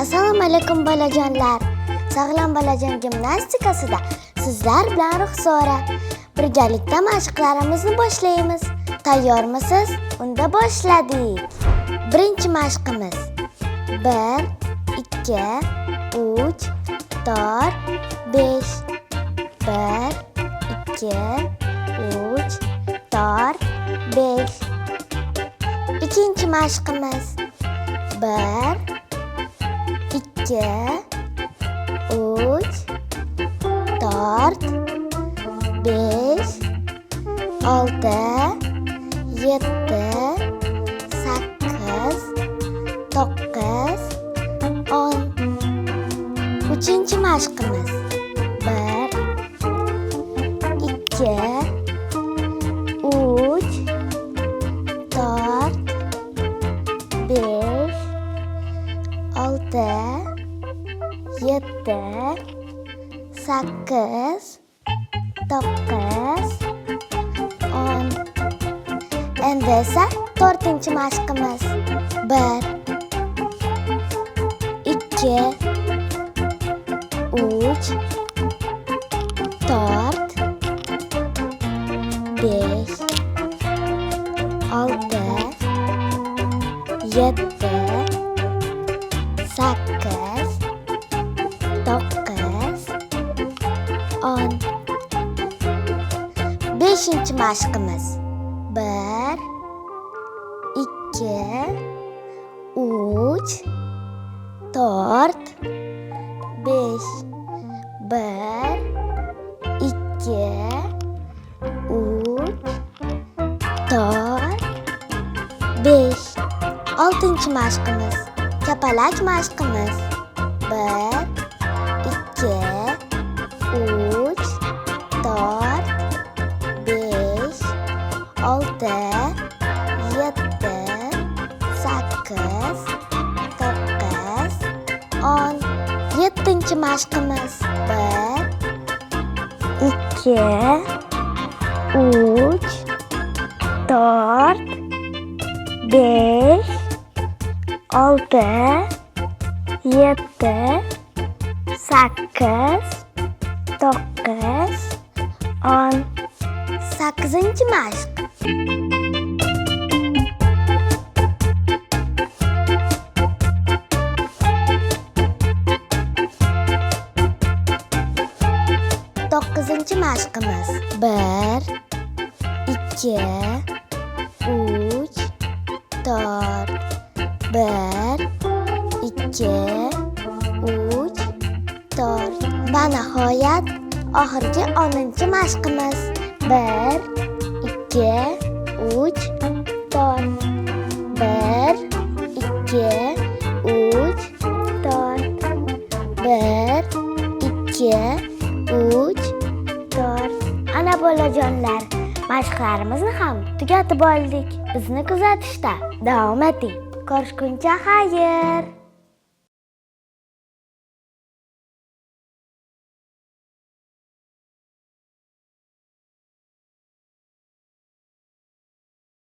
Assalomu alaykum bolajonlar. Sog'lom bolajon gimnastikasida sizlar bilan Ruxsora. Birgalikda mashqlarimizni boshlaymiz. Tayyormisiz? Unda boshladik. Birinchi mashqimiz. 1 2 3 4 5. 1 2 3 4 5. Ikkinchi mashqimiz. 1 2 3 4 5 6 7 8 9 10. Uchinchi mashqimiz. 1 2 3 4 5 6 7 8 9 10. Endi esa to'rtinchi mashqimiz. 1 2 3 4 5 6 7 8 9 10. Beshinchi mashqimiz. 1 2 3 4 5. 1 2 3 4 5. Oltinchi mashqimiz. Kapalak mashqimiz. 1 2 3 4 5 6 7 8 9 10. Yettinchi mashqimiz. 1 2 3 4 5 6 7 8 9 10. Sakkizinchi mashq. To'qqizinchi mashqimiz. 1 2 3 4 1 2 3 4. Va nihoyat oxirgi 10 mashqimiz. 1 2 3 4 1 2 3 4 1 2 3 4. Ana bolajonlar, mashqlarimizni ham tugatib oldik. Bizni kuzatishda davom eting. Ko'rishguncha xayr.